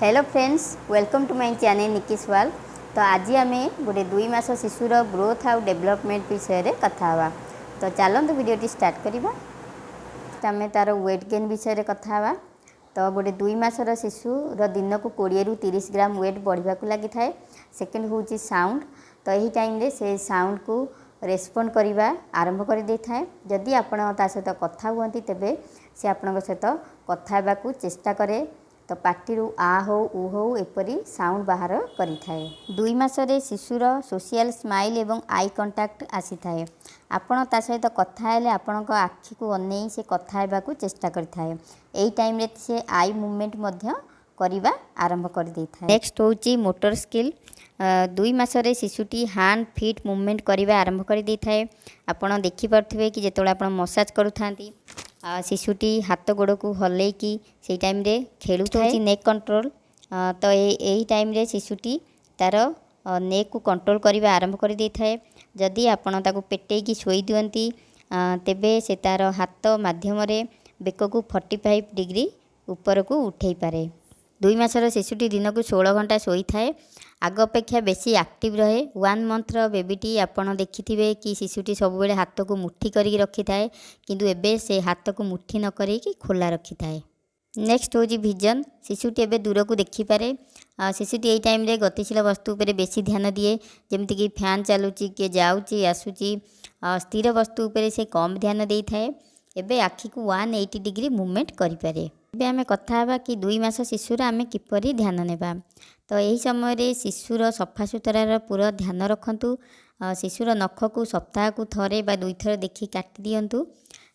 Hello friends, welcome to my channel Nikki's World। ତ ଆଜି ଆମେ ଗୋଟେ 2 ମାସ ଶିଶୁର ଗ୍ରୋଥ୍ ଆଉ ଡେଭଲପମେଣ୍ଟ ବିଷୟରେ କଥା ହେବା। ତ ଚାଲନ୍ତୁ, ଭିଡ଼ିଓଟି ଷ୍ଟାର୍ଟ କରିବା। ଆମେ ତା'ର ୱେଟ୍ ଗେନ୍ ବିଷୟରେ କଥା ହେବା। ତ ଗୋଟେ 2 ମାସର ଶିଶୁର ଦିନକୁ 20ରୁ 30 ଗ୍ରାମ ୱେଟ୍ ବଢ଼ିବାକୁ ଲାଗିଥାଏ। ସେକେଣ୍ଡ ହେଉଛି ସାଉଣ୍ଡ। ତ ଏହି ଟାଇମ୍ରେ ସେ ସାଉଣ୍ଡକୁ ରେସ୍ପଣ୍ଡ କରିବା ଆରମ୍ଭ କରିଦେଇଥାଏ। ଯଦି ଆପଣ ତା ସହିତ କଥା ହୁଅନ୍ତି, ତେବେ ସେ ଆପଣଙ୍କ ସହିତ କଥା ହେବାକୁ ଚେଷ୍ଟା କରେ। ତ ପାଟିରୁ ଆ ହଉ, ଉ ହଉ, ଏପରି ସାଉଣ୍ଡ ବାହାର କରିଥାଏ। 2 ମାସରେ ଶିଶୁର ସୋସିଆଲ ସ୍ମାଇଲ୍ ଏବଂ I contact ଆସିଥାଏ। ଆପଣ ତା ସହିତ କଥା ହେଲେ ଆପଣଙ୍କ ଆଖିକୁ ଅନେଇ ସେ କଥା ହେବାକୁ ଚେଷ୍ଟା କରିଥାଏ। ଏହି ଟାଇମ୍ରେ ସେ I movement ମଧ୍ୟ କରିବା ଆରମ୍ଭ କରିଦେଇଥାଏ। ନେକ୍ସଟ ହେଉଛି ମୋଟର ସ୍କିଲ୍। 2 ମାସରେ ଶିଶୁଟି ହ୍ୟାଣ୍ଡ ଫିଟ୍ ମୁଭମେଣ୍ଟ କରିବା ଆରମ୍ଭ କରିଦେଇଥାଏ। ଆପଣ ଦେଖିପାରୁଥିବେ କି ଯେତେବେଳେ ଆପଣ ମସାଜ କରୁଥାନ୍ତି, ଶିଶୁଟି ହାତ ଗୋଡ଼କୁ ହଲେଇକି ସେଇ ଟାଇମ୍ରେ ଖେଳୁଥାଏ। Neck control. ତ ଏହି ଟାଇମ୍ରେ ଶିଶୁଟି ତା'ର ନେକ୍କୁ କଣ୍ଟ୍ରୋଲ କରିବା ଆରମ୍ଭ କରିଦେଇଥାଏ। ଯଦି ଆପଣ ତାକୁ ପେଟେଇକି ଶୋଇ ଦିଅନ୍ତି, ତେବେ ସେ ତା'ର ହାତ ମାଧ୍ୟମରେ ବେକକୁ 45 ଡିଗ୍ରୀ ଉପରକୁ ଉଠେଇ ପାରେ। 2 ମାସର ଶିଶୁଟି ଦିନକୁ 16 ଘଣ୍ଟା ଶୋଇଥାଏ। ଆଗ ଅପେକ୍ଷା ବେଶୀ ଆକ୍ଟିଭ୍ ରହେ। 1 ମନ୍ଥର ବେବିଟି ଆପଣ ଦେଖିଥିବେ କି ଶିଶୁଟି ସବୁବେଳେ ହାତକୁ ମୁଠି କରିକି ରଖିଥାଏ, କିନ୍ତୁ ଏବେ ସେ ହାତକୁ ମୁଠି ନ କରିକି ଖୋଲା ରଖିଥାଏ। ନେକ୍ସଟ ହେଉଛି ଭିଜନ୍। ଶିଶୁଟି ଏବେ ଦୂରକୁ ଦେଖିପାରେ। ଶିଶୁଟି ଏଇ ଟାଇମ୍ରେ ଗତିଶୀଳ ବସ୍ତୁ ଉପରେ ବେଶୀ ଧ୍ୟାନ ଦିଏ, ଯେମିତିକି ଫ୍ୟାନ୍ ଚାଲୁଛି, କିଏ ଯାଉଛି ଆସୁଛି। ସ୍ଥିର ବସ୍ତୁ ଉପରେ ସେ କମ୍ ଧ୍ୟାନ ଦେଇଥାଏ। ଏବେ ଆଖିକୁ 180 ଡିଗ୍ରୀ ମୁଭମେଣ୍ଟ କରିପାରେ। ଏବେ ଆମେ କଥା ହେବା କି 2 ମାସ ଶିଶୁର ଆମେ କିପରି ଧ୍ୟାନ ନେବା। ତ ଏହି ସମୟରେ ଶିଶୁର ସଫାସୁତୁରାର ପୁରା ଧ୍ୟାନ ରଖନ୍ତୁ। ଶିଶୁର ନଖକୁ ସପ୍ତାହକୁ ଥରେ ବା ଦୁଇଥର ଦେଖି କାଟି ଦିଅନ୍ତୁ।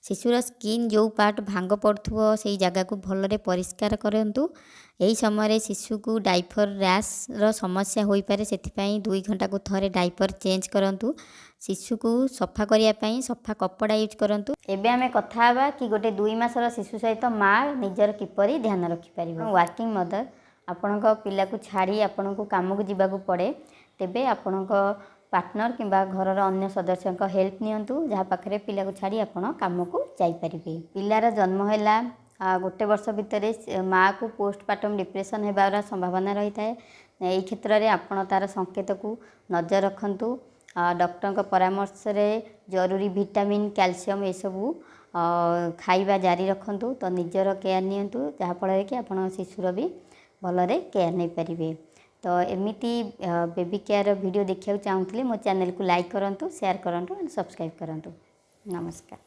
ଶିଶୁର ସ୍କିନ୍ ଯେଉଁ ପାର୍ଟ ଭାଙ୍ଗ ପଡ଼ୁଥିବ, ସେଇ ଜାଗାକୁ ଭଲରେ ପରିଷ୍କାର କରନ୍ତୁ। ଏହି ସମୟରେ ଶିଶୁକୁ ଡାଇପର ର୍ୟାସ୍ର ସମସ୍ୟା ହୋଇପାରେ, ସେଥିପାଇଁ 2 ଘଣ୍ଟାକୁ ଥରେ ଡାଇପର ଚେଞ୍ଜ କରନ୍ତୁ। ଶିଶୁକୁ ସଫା କରିବା ପାଇଁ ସଫା କପଡ଼ା ୟୁଜ୍ କରନ୍ତୁ। ଏବେ ଆମେ କଥା ହେବା କି ଗୋଟେ 2 ମାସର ଶିଶୁ ସହିତ ମା ନିଜର କିପରି ଧ୍ୟାନ ରଖିପାରିବ। ୱାର୍କିଂ ମଦର, ଆପଣଙ୍କ ପିଲାକୁ ଛାଡ଼ି ଆପଣଙ୍କୁ କାମକୁ ଯିବାକୁ ପଡ଼େ, ତେବେ ଆପଣଙ୍କ ପାର୍ଟନର କିମ୍ବା ଘରର ଅନ୍ୟ ସଦସ୍ୟଙ୍କ ହେଲ୍ପ ନିଅନ୍ତୁ, ଯାହା ପାଖରେ ପିଲାକୁ ଛାଡ଼ି ଆପଣ କାମକୁ ଯାଇପାରିବେ। ପିଲାର ଜନ୍ମ ହେଲା ଗୋଟେ ବର୍ଷ ଭିତରେ ମାଆକୁ ପୋଷ୍ଟପାର୍ଟମ୍ ଡିପ୍ରେସନ୍ ହେବାର ସମ୍ଭାବନା ରହିଥାଏ। ଏହି କ୍ଷେତ୍ରରେ ଆପଣ ତା'ର ସଂକେତକୁ ନଜର ରଖନ୍ତୁ। ଡକ୍ଟରଙ୍କ ପରାମର୍ଶରେ ଜରୁରୀ ଭିଟାମିନ୍, କ୍ୟାଲସିୟମ୍ ଏସବୁ ଖାଇବା ଜାରି ରଖନ୍ତୁ। ତ ନିଜର କେୟାର ନିଅନ୍ତୁ, ଯାହାଫଳରେ କି ଆପଣ ଶିଶୁର ବି ଭଲରେ କେୟାର ନେଇପାରିବେ। ତ ଏମିତି ବେବି କେୟାର ଭିଡ଼ିଓ ଦେଖିବାକୁ ଚାହୁଁଥିଲେ ମୋ ଚ୍ୟାନେଲକୁ ଲାଇକ୍ କରନ୍ତୁ, ସେୟାର କରନ୍ତୁ ଆଣ୍ଡ ସବସ୍କ୍ରାଇବ୍ କରନ୍ତୁ। ନମସ୍କାର।